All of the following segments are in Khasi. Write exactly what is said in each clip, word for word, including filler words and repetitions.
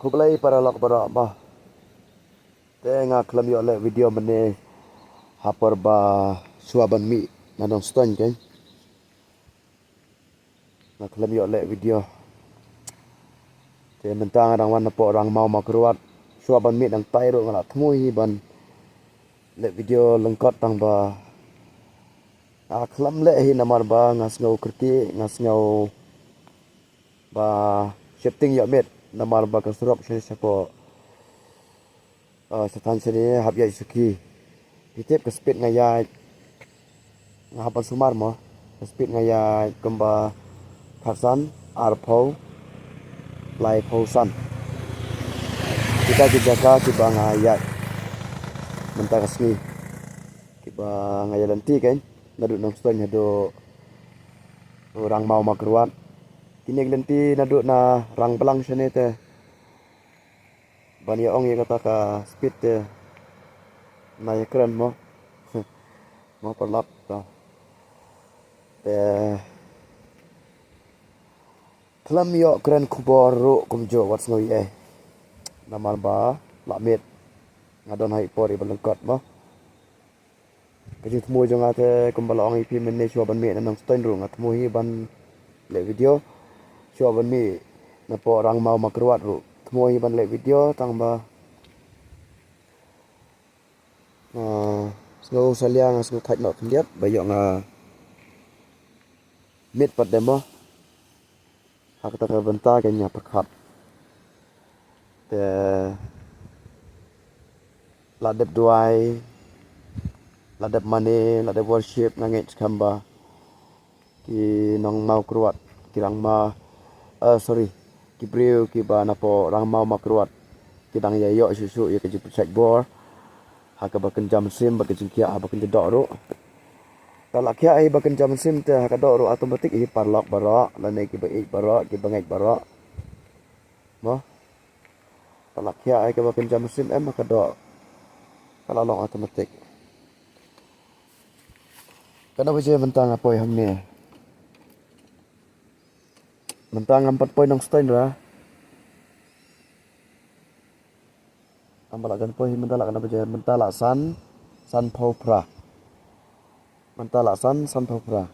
Khublei para lok baroh ba. Te nga khlem ïoh leh video mynne ha por ba shuwa ban mih na Nongstoiñ kein. Nga khlem ïoh leh video. Te mynta nga dang wan na poh Rangmaw Mawkyrwat. Shuwa ban mih nangtai ruh nga la thmu hi ban leh video lyngkot tang ba nga khlem leh hi namar ba nga sngew kyrkieh, nga sngew ba sheptieng ïoh miet namar ba ka surok sha, sha poh, eh, sha thaiñ shane hap ïaid suki. Phi tip ka speed nga ïaid, nga hap ban sumar mo. Ka speed nga ïaid kumba khatsan, arphew, laiphew san. Kita ki jaka kiba nga ïaid mynta ka sngi, kiba nga ïaid lynti kein, naduh Nongstoiñ haduh Rangmaw Mawkyrwat. Kine ki lynti naduh na Rangblang shane te ban ïa ong ïa kata ka speed te na ïa kren mo. Mo paralok to. Te khlem ïoh kren khubor ruh kumjuh wat sngew ïa. Namar ba la miet, nga don ha i por iba lyngkot mo. Ka jingthmu jong nga te kumba la ong ïa phi mynne shuwa ban mih na Nongstoiñ ruh nga thmu hi ban leh video. Shuwa ban mih na poh Rangmaw Mawkyrwat ruh thmu hi ban leh video tang ba, ah, sngew salia, nga sngew thait noh khyndiat ba ïoh nga miet pat de mo. Ha kata ka bynta ka nga pyrkhat. Te la dep duwai, la dep mane, la dep worship, nga ngeit skhem ba ki nong Mawkyrwat, ki Rangmaw, eh, sorry, ki briew kiba na poh Rangmaw Mawkyrwat ki dang ïa ïoh shuh shuh ïa ka jingpynshait bor ha kaba kynja mynsiem bad ka jingkhiah ha ba kynja doh ruh. Ka la khiah hi ba kynja mynsiem te ha ka doh ruh automatic hi paralok baroh lane kiba ïeit baroh, kiba ngeit baroh. Mo. Ka la khiah hi kaba kynja mynsiem em ha ka doh. Ka la long automatic. Katno baje mynta nga poi hangne? Mynta ngam pat poi Nongstoiñ ra. Ngam pat lah jan poi hi mynta lah katno baje, mynta lah san, sanphew phra. Mynta lah san, sanphew phra.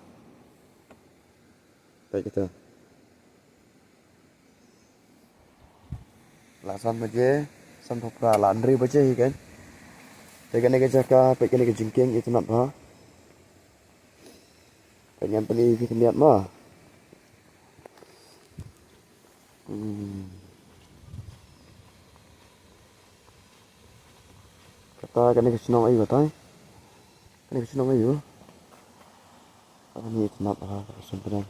Peit kita. Lah san baje, sanphew phra, lah hynriew baje hi kan. Te kane ka jaka, peit kane ka jingkieng itynnad bha. Peit ngan pyni phi khyndiat ma. Hmm. Kata kane ka shnong aiu kata? Kane ka shnong aiu? Kane itynnad bha, ka shnong kane.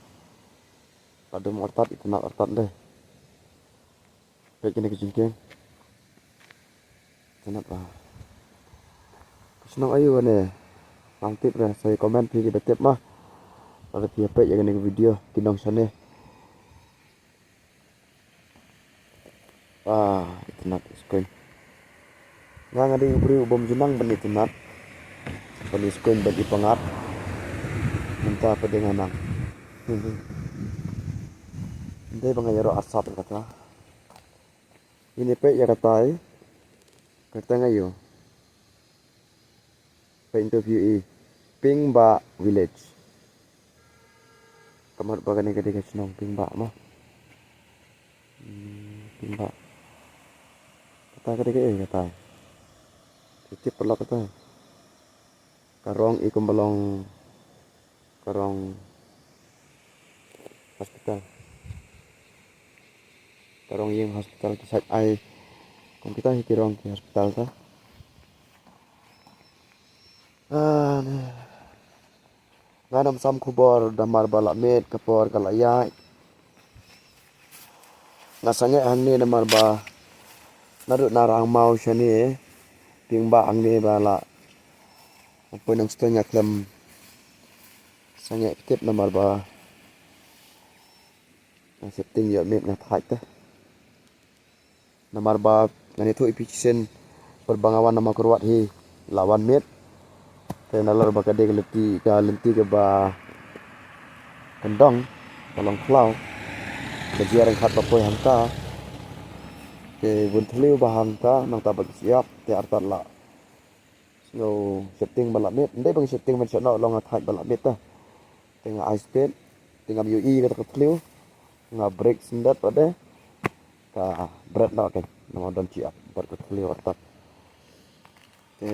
Ka dum artat, itynnad artat de. Peit kane ka jingkieng. Itynnad bha. Ka shnong aiu kane? Ngam tip re, sa comment phi kiba tip ma. Lada phi ïa peit ïa kane ka video, ki nong shane. Ah, itynnad, iskun. Nga nga dei u briew u bym ju nang ban itynnad, ban iskun, ban ipyngngad. Mynta pat dei nga nang. Dei ba nga ïaroh arsap ïa kata. Ngin ïa peit ïa katai. Kata nga ïoh. Peit interview i Pingbah Village. Ka mut ba kane ka dei ka shnong Pingbah mo. Hmm, Pingbah. Kata ka dei kaei kata? Ka tip paralok kata. Ka rong i kumba long ka rong hospital. Ka rong ïing hospital, ki sait ai. Kum kita hi ki rong ki hospital ta. Ah, ne. Ngam sam khubor namar ba la miet, ka por ka la ïaid. Nga sangeh hangne namar ba naduh na Rangmaw shane, Pingbah hangne ba la poi Nongstoiñ nga khlem sangeh tip namar ba nga sheptieng ïoh miet, nga thait te. Namar ba ngan ïathuh ïa phi shisien, por ba nga wan na Mawkyrwat hi la wan miet. Te nalor ba ka dei ka lynti, ka lynti kaba kyndong, ka long khlaw. Ka jia ryngkat ba poi hangta. Te bun thliew ba hangta nangta ba ki shyiap te artat la. Sngew sheptieng ba la miet, ndei ba ngi sheptieng ban shah noh long nga thait ba la miet ta. Te nga ai speed, te ngam ïohi kata ka thliew. Nga brake syndet pat de. Ka bret noh kein, namar don shyiap bad ka thliew artat. Te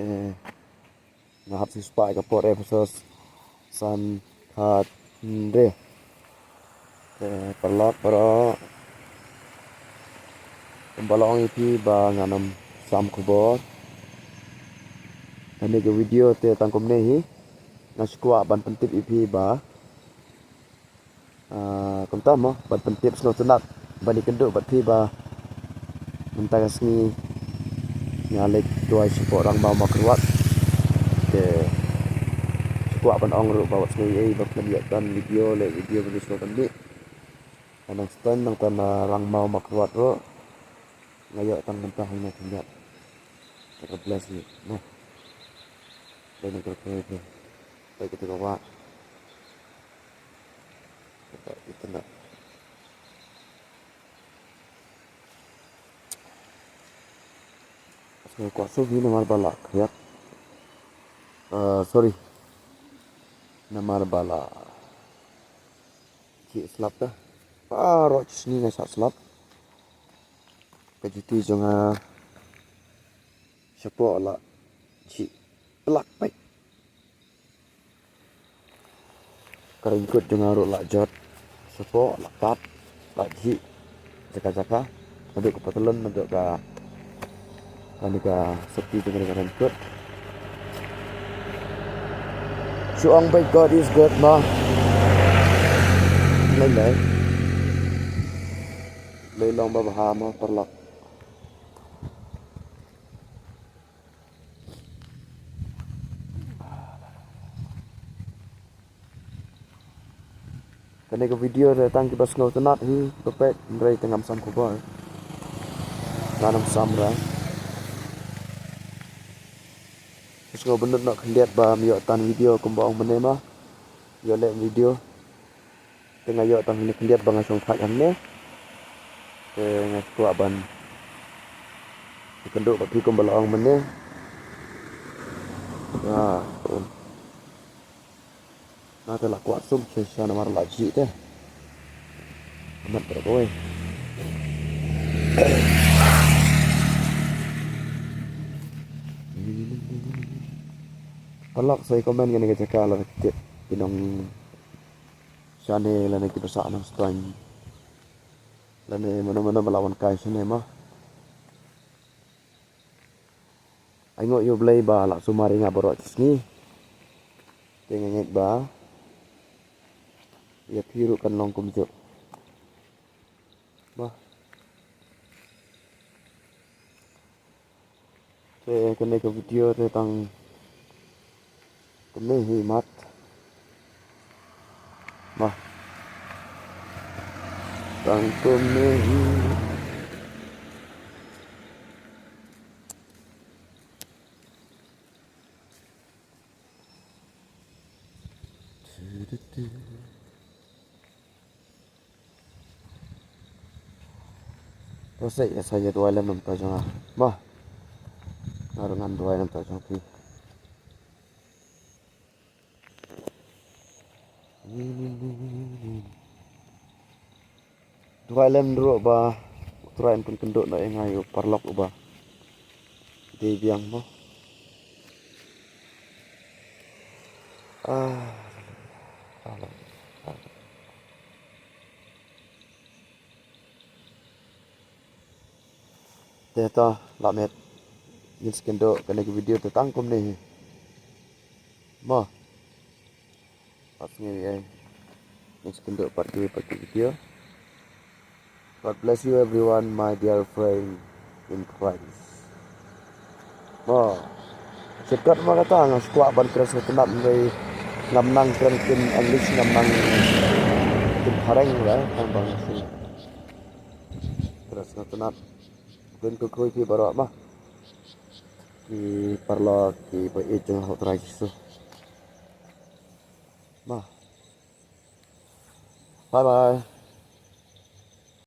nga hap shu spah ïa ka por Ephesos san khat hynriew. Te paralok baroh, kumba la ong ïa phi ba ngan ym sam khubor. Kane ka video te tang kumne hi. Nga shu kwah ban pyntip ïa phi ba Ah, kumta mo, ban pyntip sngewtynnat ban ïakynduh bad phi ba mynta ka sngi nga leit duwai shapoh Rangmaw Mawkyrwat. Te shu kwah ban ong ruh ba wat sngew ei ei ba phin ïoh tang video, leh video ba ngi sngewtynnat. Nang stan nang tan Rangmaw Mawkyrwat ruh nga ïoh tang mynta ha ine khyndiat. God bless you. Nah. Dei nang kyrkhu ïa phi. Dei kita ka wah. Kita, kita nak. Sngewkwah shuh hi namar ba la khriat. Eh, sorry. Namar ba la jhieh slap ta. Baroh shi sngi nga shah slap. Ka juti jong nga shapoh la jhieh plak peit. Ka raincoat jong nga ruh la jot shapoh, la kat, la jhieh jaka jaka. Naduh ka patlon, naduh ka, kane ka sopti jong ka raincoat. Shu ong ba God is good mo. Lei lei. Lei long ba bha mo paralok. Kane ka video te tang kiba sngewtynnat hi ba peit, hynrei te ngam sam khubor. Ngan ym sam re. Sngewbha ban nud noh khyndiat ba ym ïoh tang video kumba ong mynne ma. Ïoh leh video. Te nga ïoh tang hynne khyndiat ba nga shong thait hangne. Te nga kwah ban ïakynduh bad phi kumba la ong mynne. Ya, um. Nga te la kwah sum shisha namar la jhieh te. Amat bro boy. Paralok sa ïa comment kane ka jaka la tip ki nong shane lane kiba sah nongstoiñ. Lane mano mano ba la wan kai shane mo. Ainguh ïa U Blei ba la sumar ïa nga baroh shi sngi. Te nga ngeit ba ïa phi ruh kan long kumjuh. Bah. Te kane ka video te tang kumne hi mat. Bah. Tang kumne hi. To sa ïa, sa ïa duwai lem namar jong nga. Bah. Nga ruh ngan duwai namar jong phi. Duwai lem ruh ba U Trai un pynkynduh noh ïa nga ïa u paralok uba dei biang mo. Ah. Te to, la met. Ngin sa ïakynduh kane ka video te tang kumne hi. Mo. Pat sngew ïa. Ngin sa ïakynduh pat kiwei pat ki video. God bless you everyone, my dear friend in Christ. Mo. Shortcut ma kata nga shu kwah ban kren sngewtynnat hynrei ngam nang kren ktien English, ngam nang ktien phareng re, tang ba nga shu kren sngewtynnat. Khublei khublei phi baroh ma. Ki paralok kiba ïeit jong U Trai Jisu. Mo. Bye bye.